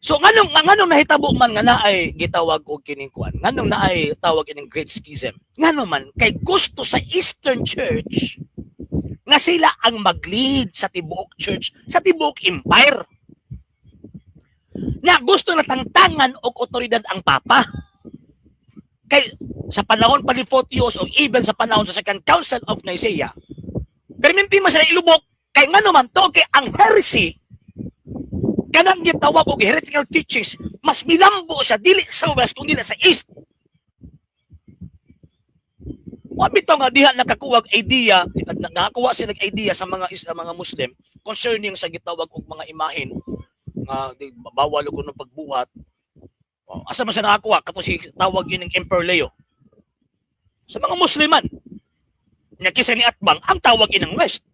So nganong nahitabo man nga naay gitawag og kining kuan? Nganong naay tawag ining Great Schism? Ngano man kay gusto sa Eastern Church nga sila ang mag-lead sa tibuok church, sa tibuok empire. Na gusto na tangtangan og otoridad ang papa. Kay sa panahon pa ni Photius o even sa panahon sa Second Council of Nicaea, perminti man sila ilubok kay ngano man to kay ang heresy, kanang gitawag og heretical teachings, mas milambo siya dili sa West kundi sa East. Wa bitaw nga diha nakakuha og idea, nakakuha sila og idea sa mga mga Muslim concerning sa gitawag og mga imahen nga bawal og kuno pagbuhat. Oh, asa man siya nakakuha? Kato si tawag yun ng Emperor Leo. Sa mga Musliman. Nya kisa ni Atbang ang tawag inang West.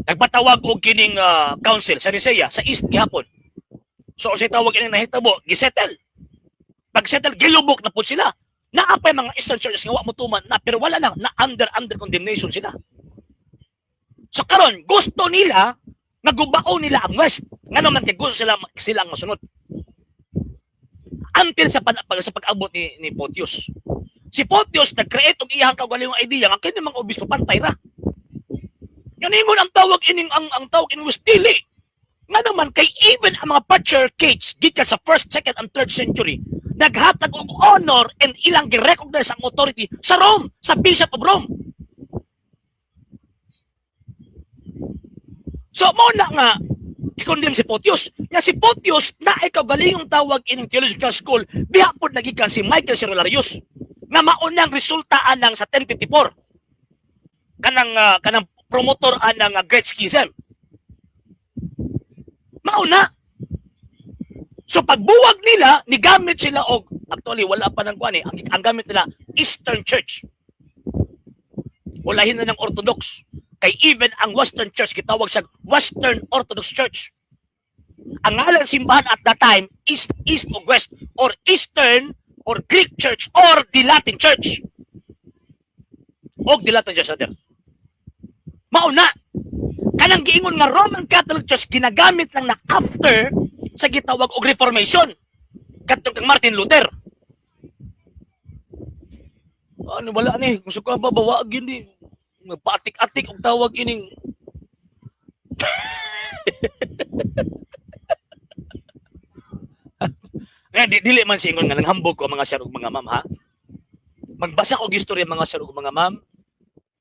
Nagpatawag og kining council sa Nicaea, sa East gihapon. So unsay tawag ining nahitabo, gisettle. Pag settle, gilubok na pud sila. Naa pay mga Eastern churches nga wa mo tuman na, pero wala na na under condemnation sila. So karon gusto nila nga gubaon nila ang West. Ngano man kay gusto sila sila ang masunod. Until sa pag-abot ni Photius. Si Photius nag-create og iyang kaugalingong idea nga kini mga obispo pantay ra. Nganingon ang tawag ining ang tawag ining West dili. Nga naman kay even ang mga patriarchates gikan sa first, second and third century naghatag og honor and ilang gi-recognize ang authority sa Rome, sa Bishop of Rome. So mo na nga i-condemn si Photius. Nga si Photius na ikaw galingong tawag ining theological school diha pod nagikan si Michael Cerularius nga maunang resulta anang sa 1054 kanang promotor anang Great Schism. Mauna. So pagbuwag nila, nigamit sila og actually wala pa nang kuan eh, ang gamit nila Eastern Church. Walahin na ng Orthodox. Kay even ang Western Church gitawag siya Western Orthodox Church. Ang ngalan simbahan at that time East, East o West or Eastern or Greek Church or the Latin Church. Og the Latin Church rather. Mauna kanang giingon nga Roman Catholic Church ginagamit lang na after sa gitawag og Reformation kadtong kang Martin Luther. Ano wala ni kung suka ba bawag ni magpaatik-atik og tawag ining. Nga dili man singon nga nanghambog ko, mga sir ug mga ma'am, ha. Magbasa ko og istorya, mga sir ug mga ma'am.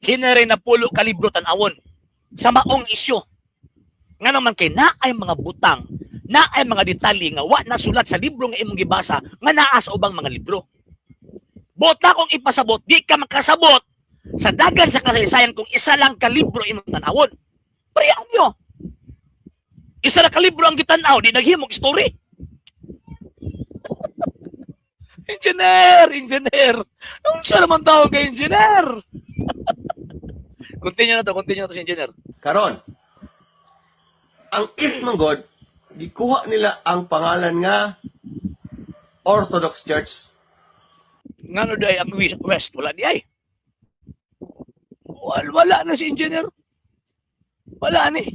Hinere na pulo ka libro tan-awon sa maong isyu. Nga naman kay naay mga butang, naay mga detalye nga wa nasulat sa libro nga imong gibasa nga naa sa ubang mga libro. Buot na akong ipasabot, di ka makasabot sa dagan sa kasaysayan kung isa lang ka libro imong tan-awon. Parehas nyo. Isa na ka libro ang gitan-aw, di naghimog story. Engineer, engineer. Unsa naman tawag kay engineer? Continue na to, continue na to si engineer. Karon, ang East Manggod, gikuha nila ang pangalan nga Orthodox Church. Ngano di ay ang West wala di ay. Wala, wala na si engineer. Wala ni.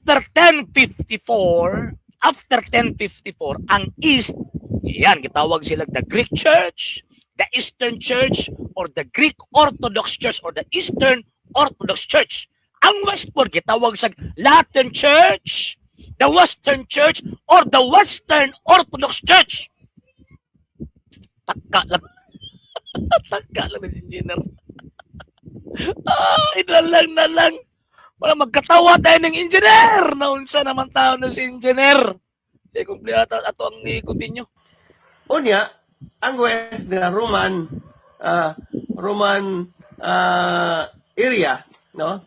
After 1054, after 1054, ang East, yan, gitawag sila the Greek Church, the Eastern Church, or the Greek Orthodox Church, or the Eastern Orthodox Church. Ang Westward, gitawag sa Latin Church, the Western Church, or the Western Orthodox Church. Taka lang. Taka lang ng engineer. Ah, ina lang na lang. Wala magkatawa tayo ng engineer. Naunsa naman tao na si engineer. Di kumpliyata ato ang i-continue. Unya, ang West nga Roman area, no?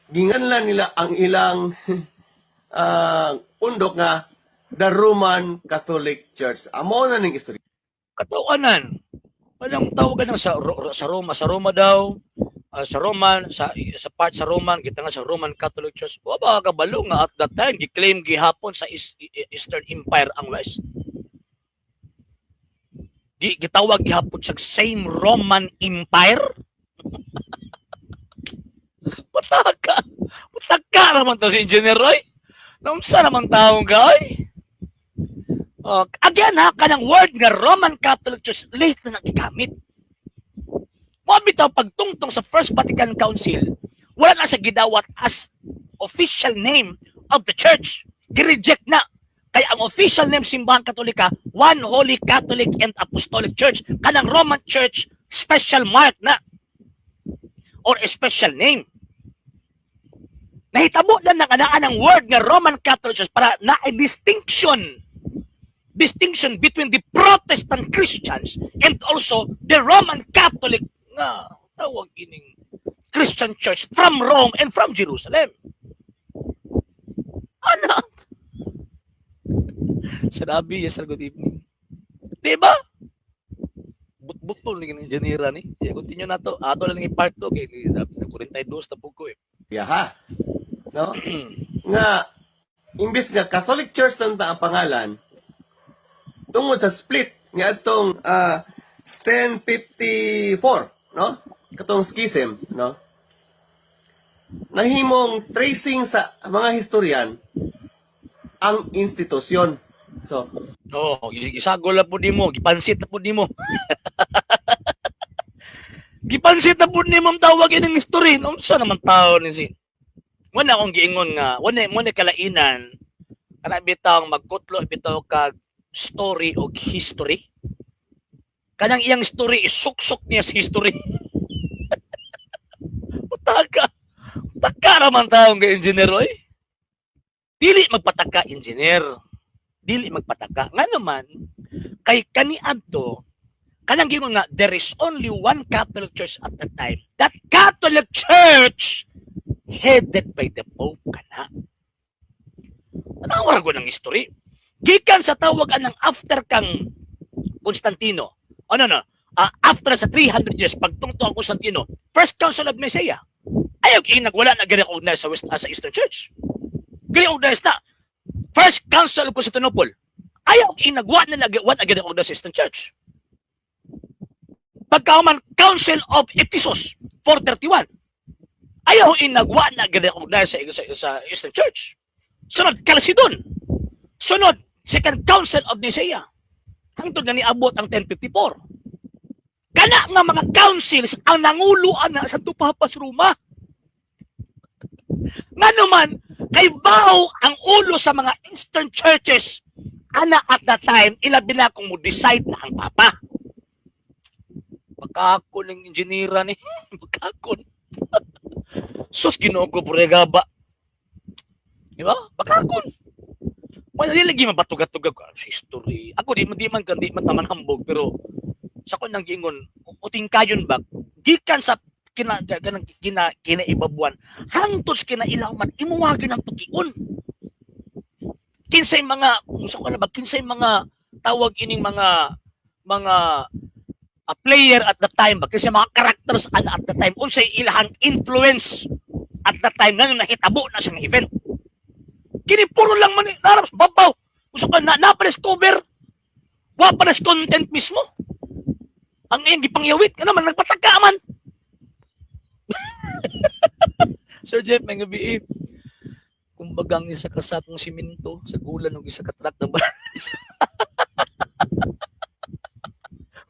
Ginganlan nila ang ilang undok nga the Roman Catholic Church. Amo na ning istorya. Katuanan. Walang tawagan ng sa Roma daw, sa Roman, sa part sa Roman, kita nga sa Roman Catholic Church. Wa ba kabalo nga at that time gi-claim gihapon sa Eastern Empire ang West? Di gitawag gihapon sa same Roman Empire. Pataka. Pataka naman to si Engineer Roy. Naunsa naman taong ka, oy? Oh, again ha, kanang word nga Roman Catholic Church late na nagigamit. Mo bitaw pagtungtong sa First Vatican Council, wala na sa gidawat as official name of the church. Gi-reject na. Kaya ang official name Simbahan Katolika, One Holy Catholic and Apostolic Church. Kanang Roman Church, special mark na or a special name. Nahitabo lang ng anaan ang word nga Roman Catholic Church para na a distinction distinction between the Protestant Christians and also the Roman Catholic nga tawag ining Christian Church from Rome and from Jerusalem. Ano? Sinabi, yes sir, good evening. Di ba? But-butol ni engineer ni. Yeah, continue na to. Ato lang yung part 2 kay ni 42 na po ko eh. Ha? No? Nga imbes nga Catholic Church lang ta ang pangalan, tungod sa split nga atong 1054, no? Katong schism, no? Nahimong tracing sa mga historian ang institusyon. So, Oh, gisagol na po nimo, gipansit na po nimo. Gipansit na po nimo ang tawag ining history. Unsa naman tao ni si? Wala akong giingon nga, wala mo ni kalainan kana bitaw magkutlo bitaw kag story og history. Kanang iyang story isuksok niya sa history. Pataka. Taka raman taong ga engineer oy. Dili magpataka, engineer, dili magpataka. Nga naman, kay kaniadto, kanang gingon nga, there is only one Catholic Church at that time. That Catholic Church headed by the Pope kana. Tanawa ko ng history. Gikan sa tawag anang after kang Constantino. Oh, no. After sa 300 years, pagtungtong ang Constantino, First Council of Nicaea. Ayaw inag wala na recognize sa Eastern Church. Recognize na. First Council of Constantinople. Ayaw inag wa na wa na recognize sa Eastern Church. Pagkauman Council of Ephesus 431. Ayaw inag wa na recognize sa Eastern Church. Sunod Chalcedon. Sunod Second Council of Nicaea. Hangtod na niabot ang 1054. Kana nga mga councils ang nanguluan na sa Papa sa Roma. Nga naman, kay baw ang ulo sa mga Eastern churches ana at that time, ilabi na kung mo decide na ang Papa. Bakakon ng engineera ni. Bakakon. Sus, Ginoo ko, ba? Di ba? Bakakon. Wala lagi mabatugat-tugag sa history. Ako di man taman hambog, pero sa kon nang giingon uting kayon ba gikan sa kina kanang kina kinaibabuan hangtod sa kinailawman imuwagin ang tukion. Kinsay mga unsa ko na ba, kinsay mga tawag ining mga player at the time ba, kinsay mga characters ana at the time, unsay ilahang influence at the time nga nahitabo na siyang event. Kini puro lang man narap sa babaw. Gusto ka na na-discover. Wa pa na content mismo. Ang iyang gipangyawit ka naman nagpataka man. Sir Jeff, may gabi. Kumbaga ang isa ka sakong simento sa gulan og isa ka truck na ba.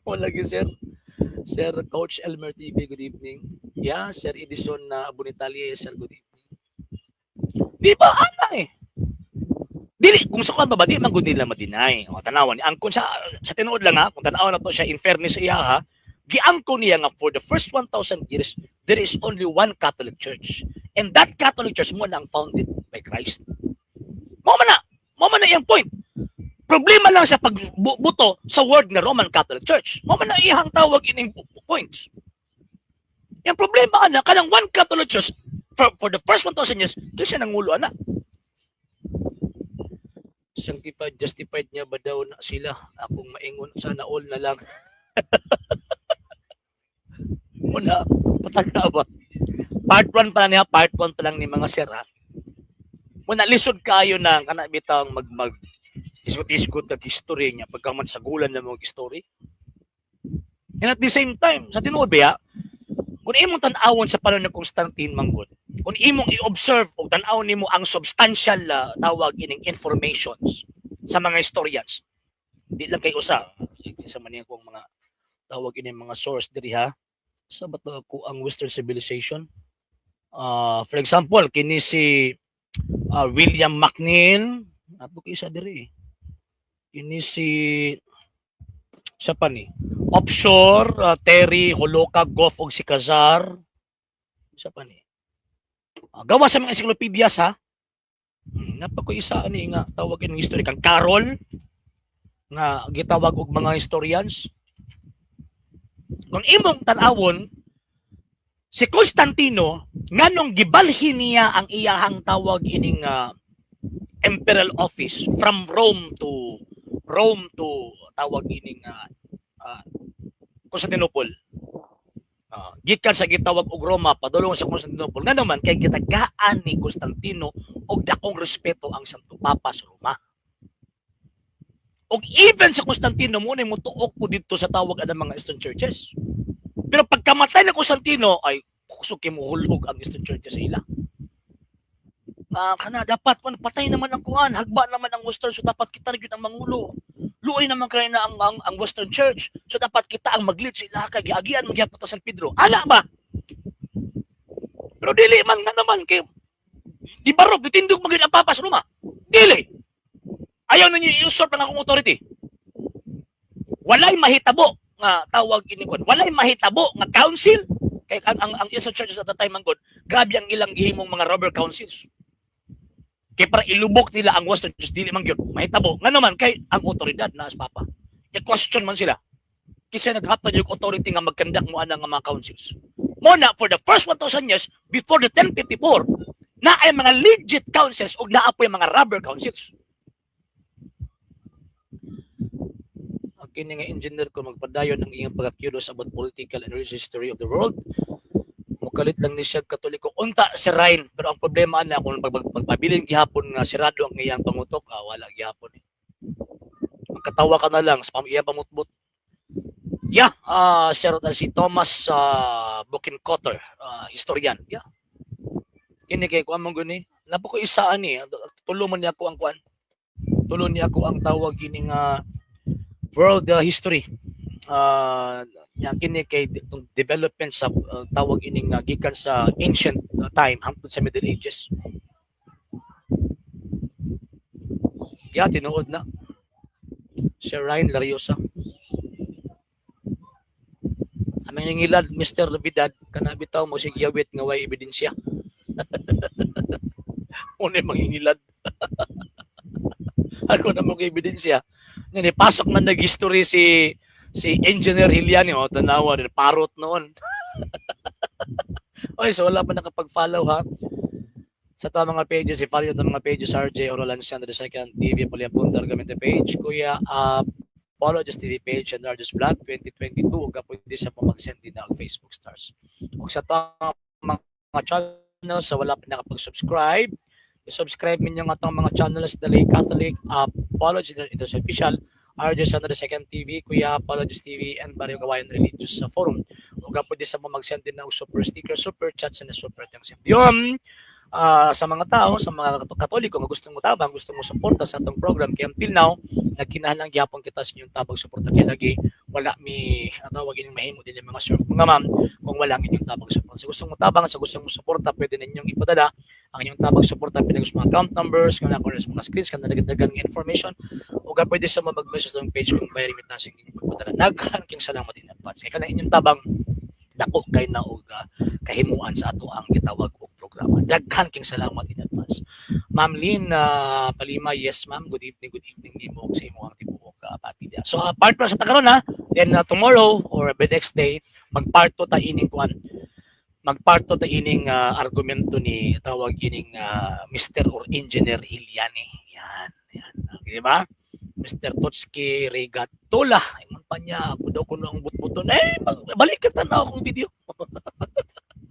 Wala gyud, sir. Sir Coach Elmer TV, good evening. Yeah, Sir Edison na Bonitalia, sir, good evening. Di ba ana eh? Dili kung sa ba di man gud nila ma-deny. O tanawan ni angkon sa tinuod lang ha, kung tanawan na to siya, in fairness sa iya ha, giangkon niya nga for the first 1,000 years there is only one Catholic Church. And that Catholic Church mo na ang founded by Christ. Mao man na, mao man na iyang point. Problema lang sa pagbuto sa word nga Roman Catholic Church. Mao man na iyang tawag ining points. Yung problema ana kanang one Catholic Church for the first 1,000 years, doon siya nangulo ana. Sanctified, justified niya ba daw na sila? Akong maingon, sana all na lang. Muna, pataka ba? Part 1 pa lang niya, part 1 pa lang ni mga sir ha. Muna, lisod kayo na kana bitang mag mag isgot-isgot kag history niya pagka man sagulan na mga history. And at the same time, sa tinuod ba, kung imong tan-awon sa panahon ni Constantine manggod, kung imong i-observe o tan-awon nimo ang substantial tawag ining informations sa mga historians, di lang kay usa, sa man kong mga tawag ining mga source diri ha, sa ba to ko ang Western civilization? For example, kini si William McNeill, apo kay isa diri eh. Kini si sa pa ni Offshore, Terry, Holoka, Goff ug si Kazar. Isa pa ni. Gawa sa mga encyclopedias ha. Napa ko isa ani nga tawag ini history kang Carol nga gitawag og mga historians. Kung imong tan-awon si Constantino, nganong gibalhin niya ang iyahang tawag ining imperial office from Rome to tawag ining Constantinople. Gikan sa gitawag og Roma padulong sa Constantinople, nga naman kay gitagaan ni Constantino og dakong respeto ang Santo Papa sa Roma. Og even sa Constantino mo na motuok po dito sa tawag ang mga Eastern Churches. Pero pagkamatay ni Constantino ay kusog kay muhulog ang Eastern Churches sa ila. Kana dapat man patay naman ang kuan, hagba naman ang Western, so dapat kita na gyud ang mangulo. Luoy naman kay na ang Western Church, so dapat kita ang mag-lead sa ila kay giagian magyapon ta San Pedro. Ala ba? Pero dili man nga naman kay di barog gitindog man gyud ang Papa sa Roma. Dili. Ayaw ninyo i-usurp ang akong authority. Walay mahitabo nga tawag ini kon. Walay mahitabo nga council kay ang Eastern Churches at the time man gud, grabe ang ilang gihimong mga rubber councils. Kay para ilubok nila ang Western Church, dili man gyud mahitabo. Nga naman kay ang otoridad na as Papa. I-question man sila. Kasi naghatag yung authority nga mag-conduct mo ana nga mga councils. Mo na for the first 1,000 years before the 1054 na ay mga legit councils ug naa po'y mga rubber councils. Ang kini nga engineer ko magpadayon ang iyang pagka-curious about political and religious history of the world. Mukalit lang ni siya Katoliko. Unta si Ryan, pero ang problema na kung magpabilin gihapon nga sirado ang iyang pangutok, wala gihapon eh. Magkatawa ka na lang sa iyang pamutbot. Yeah, sir, si Thomas Buchenkotter, historian. Yeah. Kini kay kuan man guni. Napo ko isa ani, tulo man niya ako ang kuan. Tulo niya ako ang tawag ini nga world history. Nya kini kay development sa tawag ining gikan sa ancient time hangtod sa Middle Ages. Yeah, tinuod na. Sir Ryan Lariosa. Aming nangilad, Mr. Navidad, kana bitaw mo sigyawit nga way ebidensya. Unay mangingilad. Ako na mo ebidensya. Nga pasok man nag-history si Engineer Hiliani, oh, tanawa din parot noon. Oy, so wala pa nakapag-follow ha. Sa to mga pages, i-follow yung mga pages: RJ Orolanciano the second TV, Poliapundal Gamete page, Kuya follow just TV page and RJ's Vlog 2022 ug pwede sa mag-send din na og Facebook stars. Ug sa to mga channels sa wala pa nakapag-subscribe, i-subscribe ninyo ang atong mga channels: Dali Catholic, Apology International Official, RJ Sandra Second TV, Kuya Apologies TV, and Barrio Kawayan Religious Forum. Ug pwede sa mo mag-send din og super sticker, super chats, and super thanks. Yun, Sa mga tao, sa mga Katoliko nga gustong motabang, gustong mo suporta sa atong program, kay until now nagkinahanglan gyapon kita sa inyong tabang, suporta, kay lagi wala mi tawag ining mahimo din yung mga sir, mga ma'am, kung wala ang inyong tabang, suporta. Sa gustong motabang, sa gustong mo suporta, pwede ninyong ipadala ang inyong tabang, suporta pinag sa mga account numbers kung nako sa mga screens kan nagdagan nga information o ka pwede sa mga mag-message sa page kung via remittance ang inyong pagpadala. Daghan king salamat in advance kay kanang inyong tabang dako kay na og kahimuan sa ato ang gitawag og programa. Daghan king salamat in advance. Ma'am Lynn Palima, yes ma'am, good evening, good evening nimo sa imong tibuok pamilya. So part pa sa takaron ha, then tomorrow or the next day mag part 2 ta ining kuan, mag part 2 ta ining argumento ni tawag ining Mr. or Engineer Iliani. Yan, yan. Okay, di ba? Mr. Totski Regatola. Ingon pa niya, ako daw kuno ang butbuton. Eh, balik ka tanaw akong video.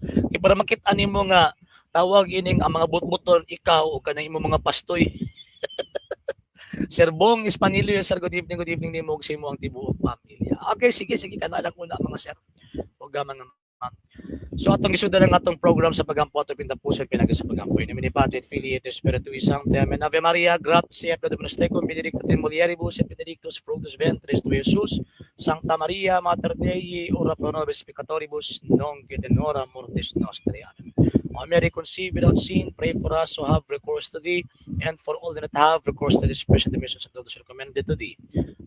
Kaya para makita nimo nga tawag ining ang mga butbuton ikaw o kanang imo mga pastoy. Sir Bong Espanilio, sir, good evening nimo ug sa imo ang tibuok pamilya. Okay, sige, sige, kana lang muna, mga sir ug mga ma'am. So atong isudan ang atong program sa pagampo ato pintapuson pinagi sa pagampo. In nomine Patris et Filii et Spiritui Sancti. Amen. Ave Maria, gratia plena Dominus tecum, benedicta tu in mulieribus et benedictus fructus ventris tui, Iesus. Sancta Maria, Mater Dei, ora pro nobis peccatoribus, nunc et in hora mortis nostrae. Amen. O Mary, conceived without sin, pray for us who have recourse to thee, and for all that have recourse to this special missions and those recommended to thee.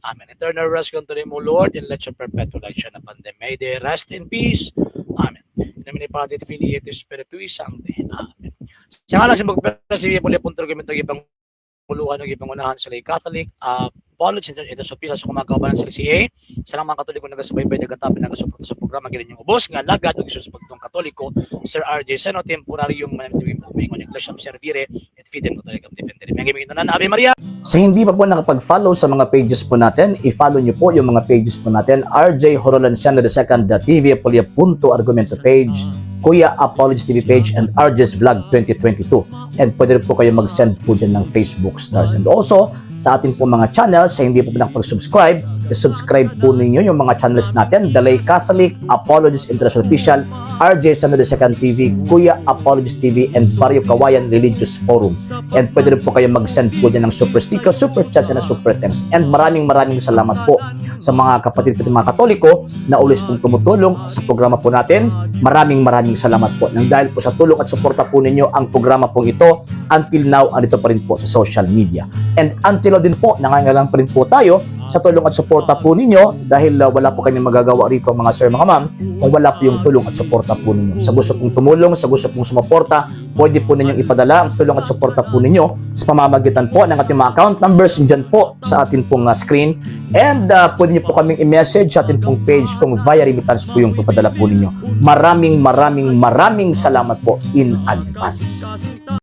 Amen. Eternal rest unto them, O Lord, and let your perpetual light shine upon them. May they rest in peace. Amen. In nomine Patris et Filii et Spiritui Sancti. Amen. Sa ngalan sa magpera si Puli punto argumento gipanguluhan ug gipangunahan sa lay Catholic Apology ito sa pisa sa kumakauban sa CA sa mga Katoliko nagasubaybay, nagatapin, nagasuporta sa programa gilan yung ubos nga lagad ug sa pagtong Katoliko, Sir RJ Seno temporaryong manamituing umingon Ecclesiam Servire et Fidem Catholicam Defendere. Mga tanan, Ave Maria. Sa hindi pa po nakapag-follow sa mga pages po natin, i-follow niyo po yung mga pages po natin. RJ Horolanciano II, the TV Apolia Punto Argumento page, Kuya Apologies TV page, and RJ's Vlog 2022. And pwede rin po kayo mag-send po dyan ng Facebook stars. And also, sa ating po mga channels, sa hindi po po nakapag-subscribe, i-subscribe po ninyo yung mga channels natin, The Lay Catholic, Apologies International Official, RJ Sano II TV, Kuya Apologies TV, and Barrio Kawayan Religious Forum. And pwede rin po kayo mag-send po dyan ng super sticker, super chats, and super thanks. And maraming maraming salamat po sa mga kapatid ko mga Katoliko na always pong tumutulong sa programa po natin. Maraming maraming salamat po. Nang dahil po sa tulong at suporta po ninyo, ang programa pong ito until now andito pa rin po sa social media. And until now din po, nangangailangan pa rin po tayo sa tulong at suporta po ninyo dahil wala po kami magagawa rito, mga sir, mga ma'am, kung wala po yung tulong at suporta po ninyo. Sa gusto pong tumulong, sa gusto pong sumuporta, pwede po ninyong ipadala ang tulong at suporta po ninyo sa pamamagitan po ng ating mga account numbers dyan po sa atin pong screen. And pwede niyo po kaming i-message sa atin pong page kung via remittance po yung papadala po ninyo. Maraming maraming maraming salamat po in advance.